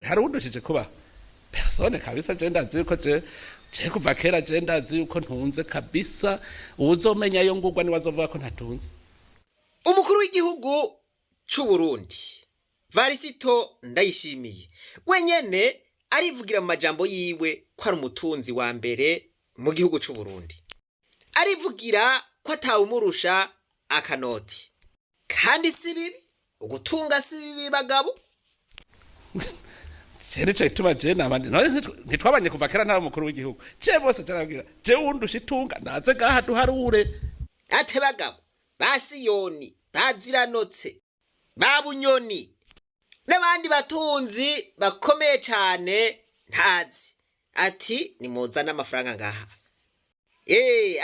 Hari uwundushije kubaho? Personne kabisa. Je ndazi yuko je kuva kera, je ndazi yuko ntunze kabisa. Uwuzomenya yo ngurwa niwe azovuga ko ntatunze. Umukuru w'igihugu c'u Burundi, Varisito Ndayishimiye, wenyene arivugira mu majambo yiwe ko ari umutunzi wa mbere mu gihugu c'u Burundi. Arivugira ko atawumurusha akanoti, kandi si bibi ugutunga, si bibi bagabo. Je nico gituma je nabandi none ntitwabanye kuva kera ntari umukuru w'igihugu? Je bose carabwira, je wundusha itunga naze ngaha duharure. Ate bagabo ba Siyoni, baziranotse ba Bunyoni n'abandi batunzi bakomeye cane ntazi, ati nimuzane amafaranga ngaha,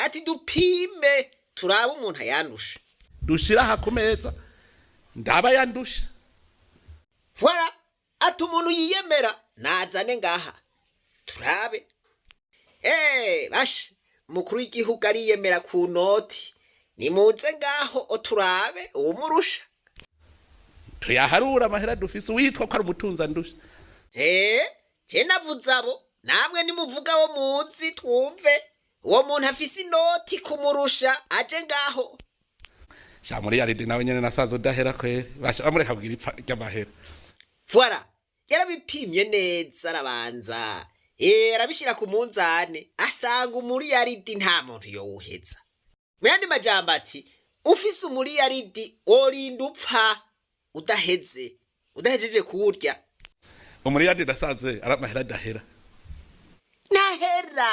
ati dupime turabe umuntu ayandusha. Dushira aha ku meza, ndaba yandusha. Voilà, ati umuntu yiyemera nazane ngaha turabe. Basha, umukuru w'igihugu ariyemera ku noti, nimuze ngaho turabe uwumurusha. Tuyaharura amahera dufise, uwitwa ko ari umutunzi andusha. Je navuze abo, namwe nimuvuga wo muzi twumve uwo muntu afise inoti kumurusha aje ngaho. Sha, muri yaridi nawe nyene nasaza udahera kweri. Basha, bamureka kugira ipfa ry'amahera. Voilà, yarabipimye neza, arabanza arabishira ku munzane, asanga umuriyaridi nta muntu yowuheza. Mu yandi majambo ati ufise umuriyaridi worinda upfa udaheze, udahejeje kuwurya. Umuriyadi nasanze ari amahera adahera. Ntahera.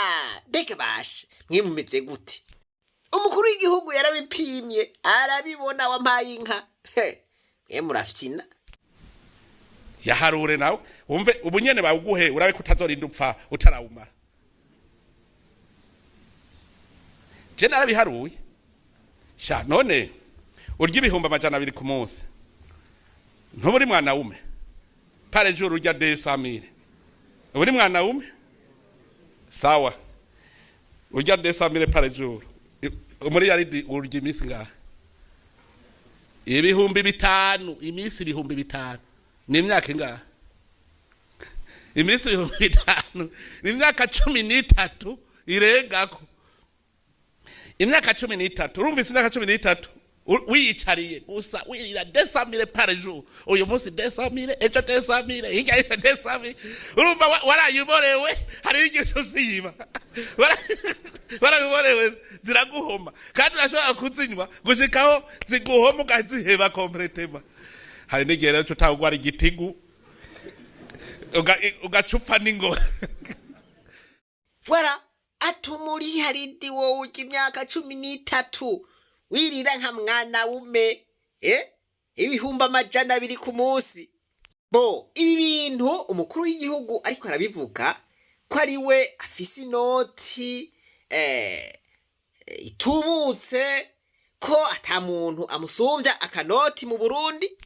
Mbega basha, mwe mumeze gute? Umukuru w'igihugu yarabipimye arabibona, wampaye inka. He, mwe murafyina. Yaharure nawe wumve, ubu nyene bawuguhe urabe ko utazorinda upfa utarawumara. Je narabiharuye sha. None urya 200,000 ku munsi, ntuburi mwana wume? Par jour urya 200,000, uri mwana wume? Sawa, urya 200,000 par jour, muri yaridi urya iminsi ngaha 5000. Iminsi 5000 ni imyaka ingahe? Iminsi 5000 ni imyaka 13 irengako. Imyaka 13, urumvise? Imyaka 13 wiyicariye gusa wirira 200,000 par jour, uyu munsi 200,000, ejo 200,000, hirya y'ejo 200,000. Urumva warayiborewe. Hariho igihe usiba warabiborewe, ziraguhoma, kandi urashobora kuzinywa gushikaho ziguhoma ukaziheba complètement. Hari n'igihe rero utagwara igitigu, ugaca upfa n'ingora. Voilà, ati umuriyaridi wowe urya imyaka 13 wirira nka mwana wume 200,000 ku munsi. Bo ibi bintu umukuru w'igihugu ariko arabivuga ko ari we afise inoti itubutse, ko ata muntu amusumbya akanoti mu Burundi,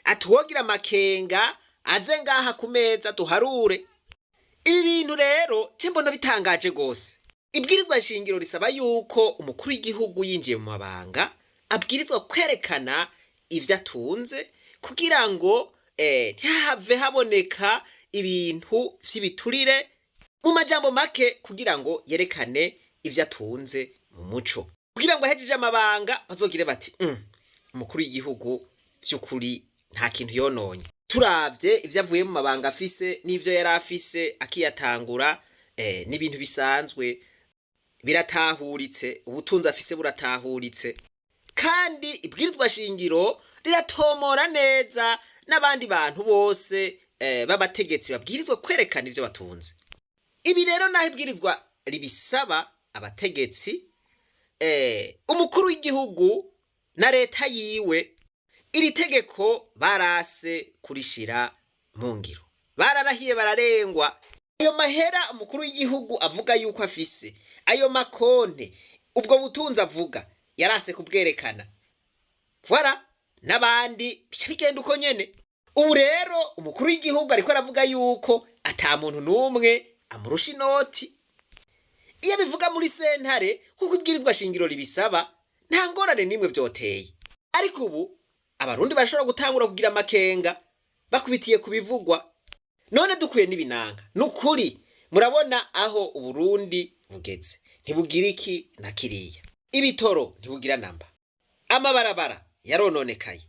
atuwogira amakenga aze ngaha ku meza duharure. Ibi bintu rero je mbona bitangaje gose. Ibwirizwa shingiro risaba yuko umukuru w'igihugu yinjiye mu mabanga abwirizwa kwerekana ivyo atunze kugira ngo ntihave haboneka ibintu vy'ibiturire. Mu majambo make, kugira ngo yerekane ivyo atunze mu muco, kugira ngo ahejeje amabanga bazogire bati umukuru w'igihugu vy'ukuri nta kintu yononye, turavye ivyo avuye mu mabanga afise n'ivyo yari afise akiyatangura, n'ibintu bisanzwe biratahuritse, ubutunzi afise buratahuritse. Kandi ibwirizwa shingiro riratomora neza n'abandi bantu bose b'abategetsi babwirizwa kwerekana ivyo batunze. Ibi rero naho ibwirizwa ribisaba abategetsi, umukuru w'igihugu na leta yiwe iri tegeko barase kurishira mu ngiro, bararahiye bararengwa. Ayo mahera umukuru w'igihugu avuga yuko afise, ayo makonte, ubwo butunzi avuga, yarase kubwerekana. Voilà, n'abandi bica bigenda uko nyene. Ubu rero umukuru w'igihugu ariko aravuga yuko ata muntu n'umwe amurusha inoti. Iyo abivuga muri sentare kuko ibwirizwa shingiro ribisaba, nta ngorane n'imwe vyoteye. Ariko ubu Abarundi barashobora gutangura kugira amakenga bakubitiye ku bivugwa. None dukwiye n'ibinanga, nukuri murabona aho Uburundi bugeze, ntibugira iki na kiriya, ibitoro ntibugira namba, amabarabara yarononekaye,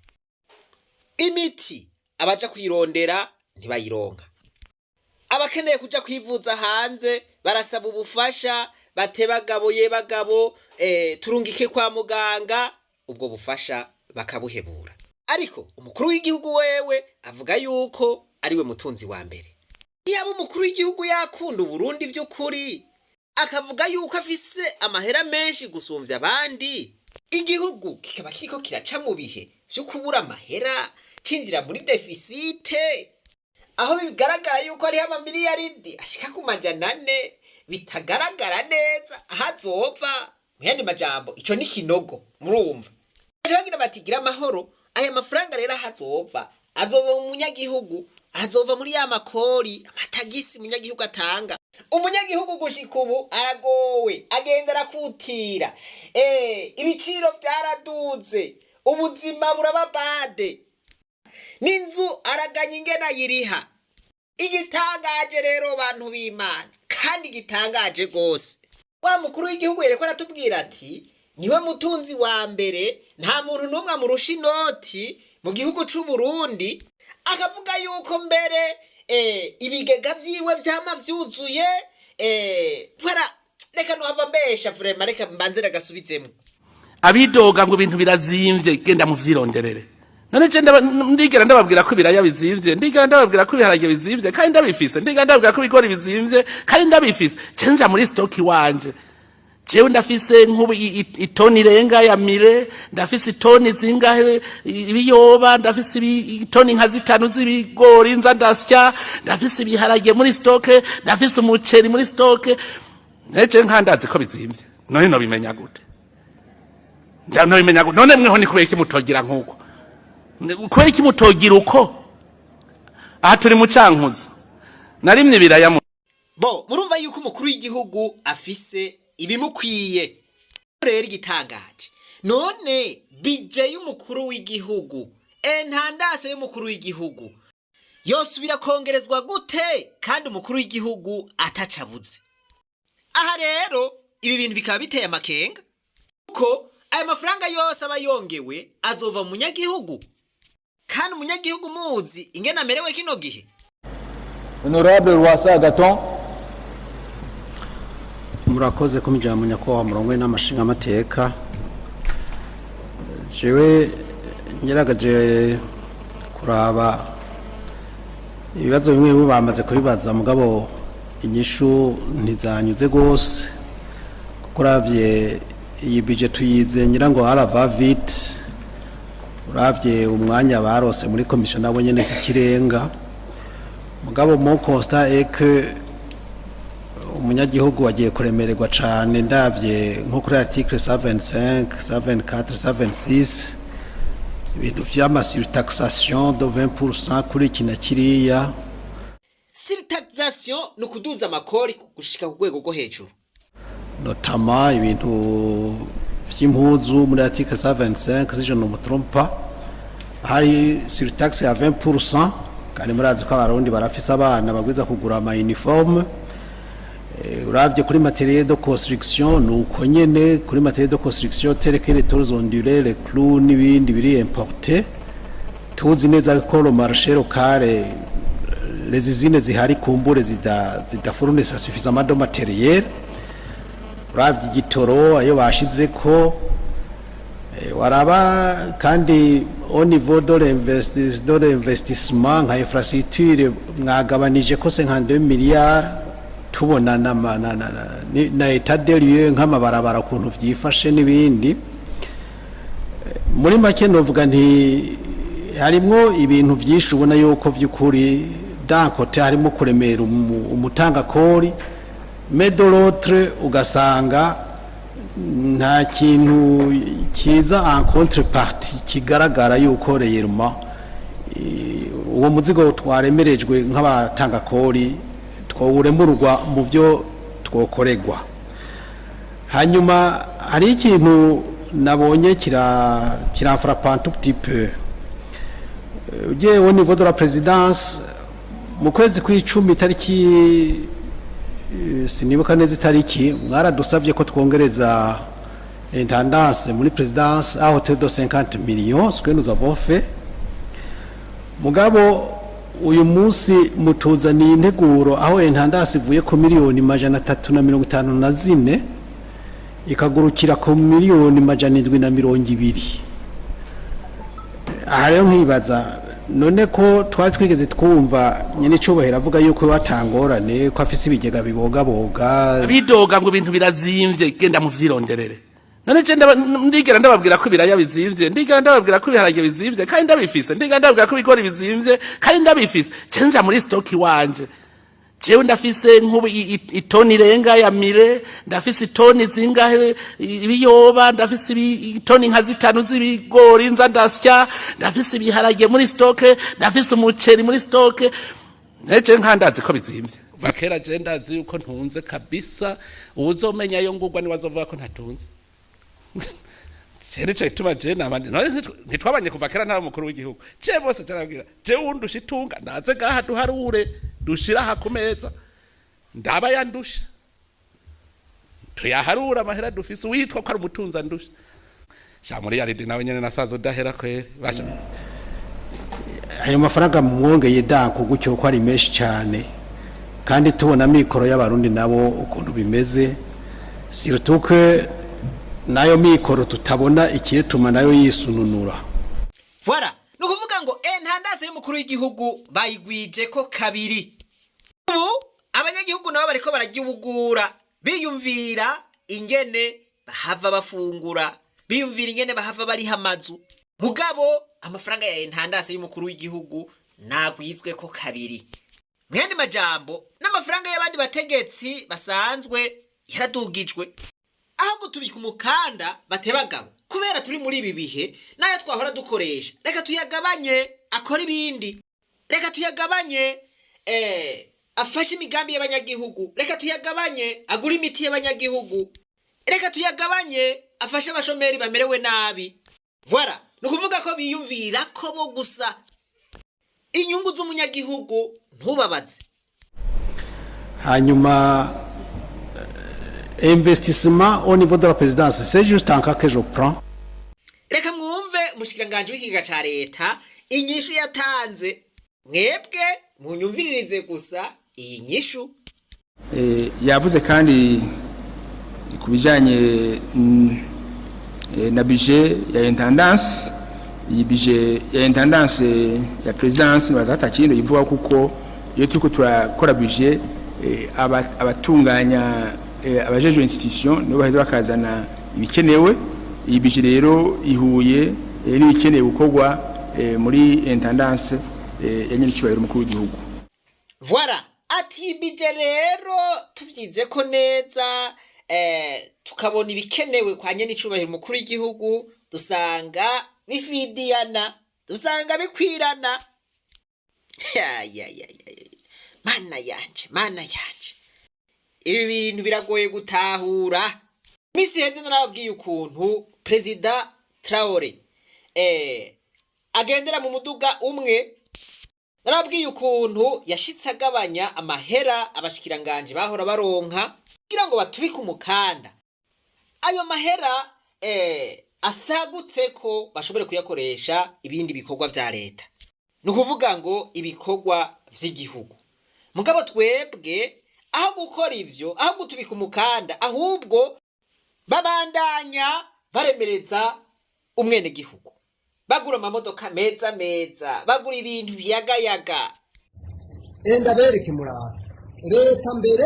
imiti abaja kuyirondera ntibayironka, abakeneye kuja kwivuza hanze barasaba ubufasha, bate bagabo ye bagabo, turungike kwa muganga, ubwo bufasha bakabuhebura. Ariko umukuru w'igihugu wewe avuga yuko ariwe mutunzi wa mbere. Yaba umukuru w'igihugu yakunda Uburundi vy'ukuri, akavuga yuko afise amahera menshi gusumvya abandi, igihugu kikaba kiriko kiraca mu bihe vyo kubura amahera, cinjira muri déficit, aho bigaragara yuko hariho amamiliyaridi ashika ku 400 bitagaragara neza aho azova. Mu yandi majambo, ico ni kinogo. Murumva baje bagira bati: "Gira amahoro." Aya mafaranga rero aho azova, azova mu munyagihugu, azova muri ya makori, amatagisi umunyagihugu atanga. Umunyagihugu gushika ubu aragowe, agenda arakutira, ibiciro vyaraduze, ubuzima buraba bade, n'inzu araganya ingene ayiriha. Igitangaje rero, bantu b'Imana, kandi gitangaje rwose, wa mukuru w'igihugu yereko aratubwira ati niwe mutunzi wa mbere, nta muntu n'umwe amurusha inoti mu gihugu c'u Burundi, akavuga yuko mbere ibigega vyiwe vyama vyuzuye. Voilà, reka nohava mbesha vraiment, reka mbanze nagasubizemwo. Abidoga ngo ibintu birazimvye, genda muvyironderere. None je ndigera ndababwira ko ibiraya bizimvye? Ndigera ndababwira ko ibiharage bizimvye kandi ndabifise? Ndigera ndababwira ko ibigori bizimvye kandi ndabifise? Je nja muri stock iwanje, jewe ndafise nk'ubu itoni irenga ya mire, ndafise itoni zingahe ibiyoba, ndafise itoni nka 5 z'ibigori nza ndasya, ndafise ibiharage muri stock, ndafise umuceri muri stock. Neje nkandazi ko bizimvye, none nobimenya gute? Nobimenya gute? None mweho ni kubera iki mutogira nk'uko? Kubera iki mutogira uko? Aha turi mu Cankuzo, narimye ibiraya mu Bo murumva yuko umukuru w'igihugu afise ibimukwiye. Rero igitangaje, none budget y'umukuru w'igihugu, intendance y'umukuru w'igihugu yosubira kongerezwa gute kandi umukuru w'igihugu atacabuze? Aha rero ibi bintu bikaba biteye amakenga, kuko aya mafaranga yose aba yongewe azova mu munyagihugu, kandi umunyagihugu muzi ingene amerewe kino gihe. Honorable Rwasa Agathon. Murakoze ku ijambo, nyakubahwa murongo w'inama nshingamateka. Jewe ngeragaje kuraba ibibazo bimwe bimwe bamaze kubibaza, mugabo inyishu ntizanyuze rwose, kuko uravye iyi budget tuyize ngira ngo à la va-vite. Uravye umwanya barose muri komisiyo nabo nyene si ikirenga, mugabo mon constat est que umunyagihugu agiye kuremererwa cane. Ndavye nko kuri article 125, 124, 126, ibintu vy'ama surtaxation de 20% kuri iki na kiriya. Surtaxation ni ukuduza amakori gushika ku rwego rwo hejuru. Notamment ibintu vy'impuzu muri article 125, si je ne me trompe pas, hari surtaxe ya 20%, kandi murazi ko Abarundi barafise abana bagwiza kugura ama uniforme. Uravye kuri matériel de construction, nuko nyene kuri matériel de construction tel que les tôles ondulées, les clous n'ibindi biri importé, tuzi neza ko le marché local, les usines zihari kumbure zidafournissa suffisamment de matériel. Uravye igitoro ayo bashizeko, waraba kandi au niveau de l'investissement nka infrastructure, mwagabanije ko 52 milliards, tubona na état de lieu nk'amabarabara ukuntu vyifashe n'ibindi. Muri make novuga nti harimwo ibintu vyinshi ubona yuko vy'ukuri d'un côté harimo kuremera umutangakori, mais de l'autre ugasanga nta kintu kiza en contrepartie kigaragara yuko réellement uwo muzigo twaremerejwe nk'abatangakori twawuremurwa mu byo twokoregwa. Hanyuma hari ikintu nabonye kiramfrappe un tout petit peu. Ugiye au niveau de la présidence, Mu kwezi kw'icumi, itariki sinibuka neza itariki, mwaradusabye ko twongereza intendance muri présidence à hauteur de 50 millions, ce que nous avons fait. Mugabo uyu munsi mutuzaniye integuro aho intendance ivuye ku 354 miliyoni ikagurukira ku 720 miliyoni. Aha rero nkibaza, none ko twari twigeze twumva nyine icubahiro avuga yuko watangorane, ko afise ibigega bibogaboga? Bidoga ngo ibintu birazimvye, genda muvyironderere. None je ndigera ndababwira ko ibiraya bizimvye? Ndigera ndababwira ko ibiharage bizimvye kandi ndabifise? Ndigera ndababwira ko ibigori bizimvye kandi ndabifise? Je nja muri stock iwanje, jewe ndafise nk'ubu itoni irenga ya mire, ndafise itoni zingahe ibiyoba, ndafise itoni nka zitanu z'ibigori nza ndasya, ndafise ibiharage muri stock, ndafise umuceri muri stock. Neje nkandazi ko bizimvye kuva kera. Je ndazi yuko ntunze kabisa. Uwuzomenya yo ngurwa niwe azovuga ko ntatunze. Je nico gituma je nabandi none ntitwabanye kuva kera, nta mukuru w'igihugu. Je bose carabwira, je wundusha itunga naze ngaha duharure, dushira aha ku meza, ndaba yandusha, tuyaharura amahera dufise. Uwitwa ko ari umutunzi andusha sha muri yaridi nawe nyene nasaza udahera kweri basha. Ayo mafaranga mwongeye danku gutyo ko ari menshi cyane, kandi tubona mikoro y'Abarundi nabo ukuntu bimeze, surtout que nayo mikoro tutabona ikiyituma nayo yisununura. Voilà, ni ukuvuga ngo intendance y'umukuru w'igihugu bayigwije ko kabiri. Ubu abanyagihugu nabo bariko baragihugura, biyumvira ingene bahava bafungura, biyumvira ingene bahava bariha amazu, mugabo amafaranga ya intendance y'umukuru w'igihugu nagwizwe ko kabiri. Mwene majambo, n'amafaranga y'abandi bategetsi basanzwe yaradugijwe. Aho gutubika umukanda batebagabo, kubera turi muri ibi bihe, n'ayo twahora dukoresha reka tuyagabanye akora ibindi, reka tuyagabanye afashe imigambi y'abanyagihugu, reka tuyagabanye agure imiti y'abanyagihugu, reka tuyagabanye afashe abashomeri bamerewe nabi. Voilà, ni ukuvuga ko biyumvira ko bo gusa, inyungu z'umunyagihugu ntubabaze. Hanyuma investissement au niveau de la présidence, c'est juste un cas que je prends. Reka mwumve umushikiranganji w'ikigega ca leta inyishu yatanze. Mwebwe munyumviririze gusa iyi nyishu. Yavuze kandi ku bijyanye na budget ya intendance. Iyi budget ya intendance ya présidence baza kindi ivuga, kuko iyo turiko turakora budget, abatunganya, abajejwe institution nibo baheza bakazana ibikenewe. Iyi budget rero ihuye n'ibikenewe gukorwa muri intendance ya nyenicubahiro umukuru w'igihugu. Voilà, ati budget rero tuvyize ko neza, tukabona ibikenewe kwa nyenicubahiro umukuru w'igihugu, dusanga bifidiyana, dusanga bikwirana. Ya, ya, ya, ya, ya. Mana yanje, mana yanje, ibi bintu biragoye gutahura. Misi heze narababwiye ukuntu Perezida Traore agendera mu muduga umwe. Narabwiye ukuntu yashitse agabanya amahera abashikiranganje bahora baronka kugira ngo batubike umukanda, ayo mahera asagutse ko bashobore kuyakoresha ibindi bikorwa vya leta, ni ukuvuga ngo ibikorwa vy'igihugu. Mugabo twebwe aho gukora ivyo, aho gutubika umukanda, ahubwo babandanya baremereza umwenegihugu, bagura amamodoka meza meza, bagura ibintu biyagayaga. Enda bereke murabe, leta mbere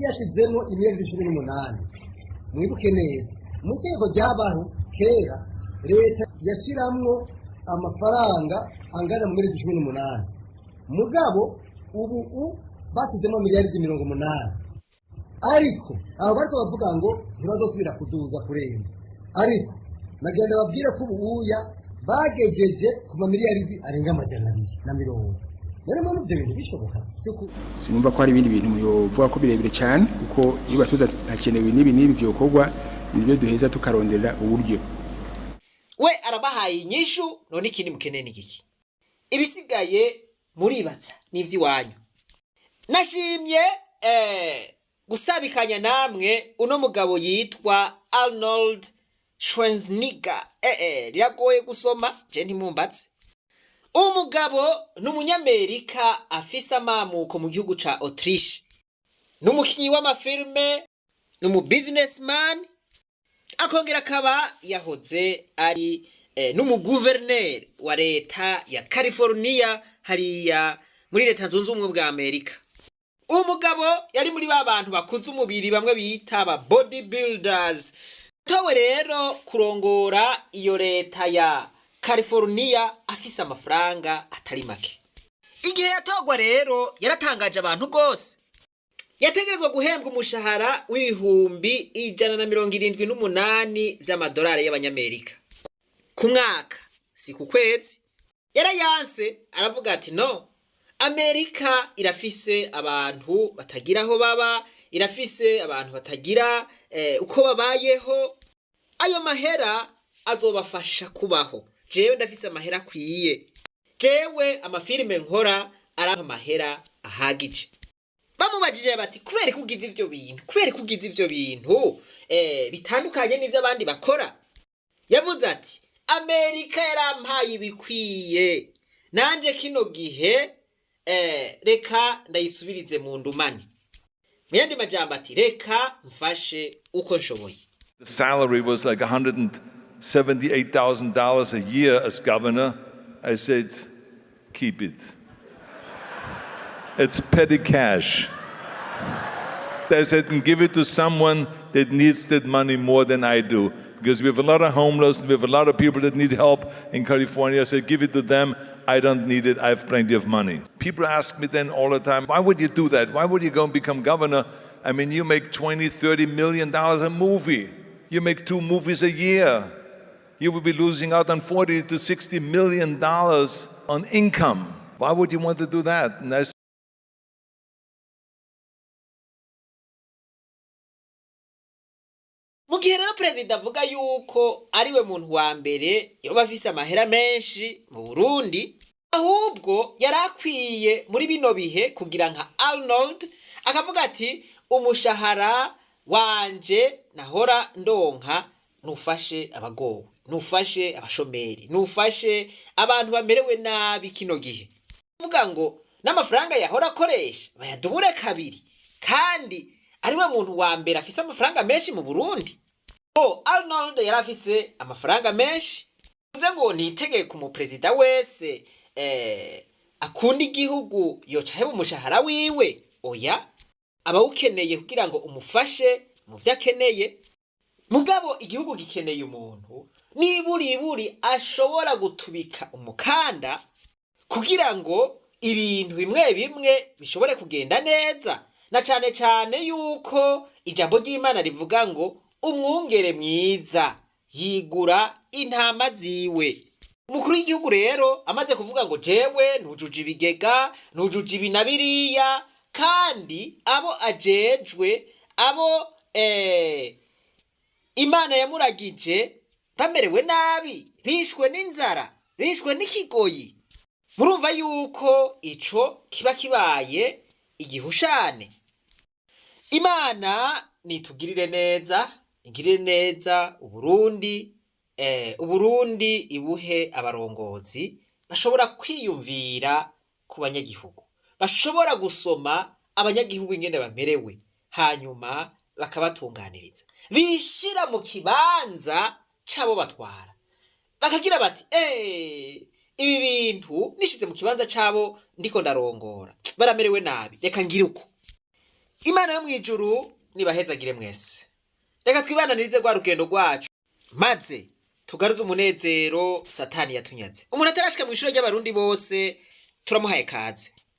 yashizemo imiliyoni 18. Mwibuke neza, mu itegeko ryabaho kera, leta yashiramwo amafaranga angana mu miliyoni 18, mugabo ubu bashyizemo miliyari 80. Ariko abo bariko bavuga ngo ntibazosubira kuduza kurenza, ariko nagenda babwire ko ubu uya bagejeje ku mamiliyaridi arenga 240. Rero muri ibyo bintu bishoboka? Sinumva ko hari ibindi bintu yovuga ko birebire cyane, kuko iyo batuza hakenewe n'ibi n'ibi vyokorwa, nibyo duheza tukarondera uburyo. We arabahaye inyishu. None ikindi mukeneye ni giki? Ibisigaye muribaza n'ivy'iwanyu. Nashimye gusabikanya namwe uno mugabo yitwa Arnold Schwarzenegger. Riragoye gusoma, je ntimumbatse. Umugabo ni Umunyamerika afise amamuko mu gihugu ca Autriche, ni umukinyi w'amafilme, ni umu businessman, akongera akaba yahoze ari n'umuguverineri wa leta ya California hariya muri Leta Zunze Ubumwe bwa Amerika. Umugabo yari muri ba bantu bakuze umubiri, bamwe bita ba bodybuilders. Towe rero kurongora iyo leta ya California afise amafaranga atari make. Igihe yatogwa rero yaratangaje abantu rwose. Yategerezwa guhembwa umushahara w'178,000 vy'amadolari y'Abanyamerika ku mwaka, si ku kwezi. Yarayanse, aravuga ati: "No, Amerika irafise abantu batagira aho baba, irafise abantu batagira uko babayeho. Ayo mahera azobafasha kubaho? Jewe ndafise amahera akwiye, jewe amafilime nkora arampa amahera ahagije." Bamubajije bati: "Kubera ko ugize ivyo bintu, kubera ko ugize ivyo bintu bitandukanye n'ivyo abandi bakora?" Yavuze ati: "Amerika yarampaye ibikwiye, nanje kino gihe reka ndayisubirize mu ndumane." Mu yandi majambo ati: "Reka mfashe uko nshoboye." The salary was like $178,000 a year as governor. I said, "Keep it. It's petty cash." I said, "And give it to someone that needs that money more than I do. Because we have a lot of homeless, we have a lot of people that need help in California." I said, "Give it to them. I don't need it. I have plenty of money." People ask me then all the time, "Why would you do that? Why would you go and become governor? I mean, you make 20, $30 million a movie. You make two movies a year. You would be losing out on 40 to $60 million on income. Why would you want to do that?" And I Mu gihe rero perezida avuga yuko ariwe muntu wa mbere yoba afise amahera menshi mu Burundi, ahubwo yari akwiye muri bino bihe kugira nka Arnold, akavuga ati: "Umushahara wanje nahora ndonka nufashe abagowe, nufashe abashomeri, nufashe abantu bamerewe nabi kino gihe." Kuvuga ngo n'amafaranga yahora akoresha bayadubure kabiri, kandi ariwe muntu wa mbere afise amafaranga menshi mu Burundi. O Arnold yari afise amafaranga menshi, bivuze ngo ni itegeko umuperezida wese akunda igihugu yoca aheba umushahara wiwe? Oya, abawukeneye kugira ngo umufashe mu vyo akeneye. Mugabo igihugu gikeneye umuntu niburiburi ashobora gutubika umukanda kugira ngo ibintu bimwe bimwe bishobore kugenda neza, na cane cane yuko ijambo ry'Imana rivuga ngo umwungere mwiza yigura intama ziwe. Umukuru w'igihugu rero amaze kuvuga ngo jewe ntujuje ibigega, ntujuje ibi na biriya, kandi abo ajejwe, abo Imana yamuragije, bamerewe nabi, bishwe n'inzara, bishwe n'ikigoyi, murumva yuko ico kiba kibaye igihushane. Imana nitugirire neza, igirire neza Uburundi, Uburundi ibuhe abarongozi bashobora kwiyumvira ku banyagihugu, bashobora gusoma abanyagihugu ingene bamerewe, hanyuma bakabatunganiriza, bishira mu kibanza c'abo batwara, bakagira bati: "Ibi bintu nishize mu kibanza c'abo ndiko ndarongora, baramerewe nabi, reka ngire uko." Imana yo mw'ijuru nibahezagire mwese. Reka twibananirize rwa rugendo rwacu, maze tugaruze umunezero Satani yatunyaze. Umuntu atarashika mw'ishure ry'Abarundi bose, turamuhaye kaze.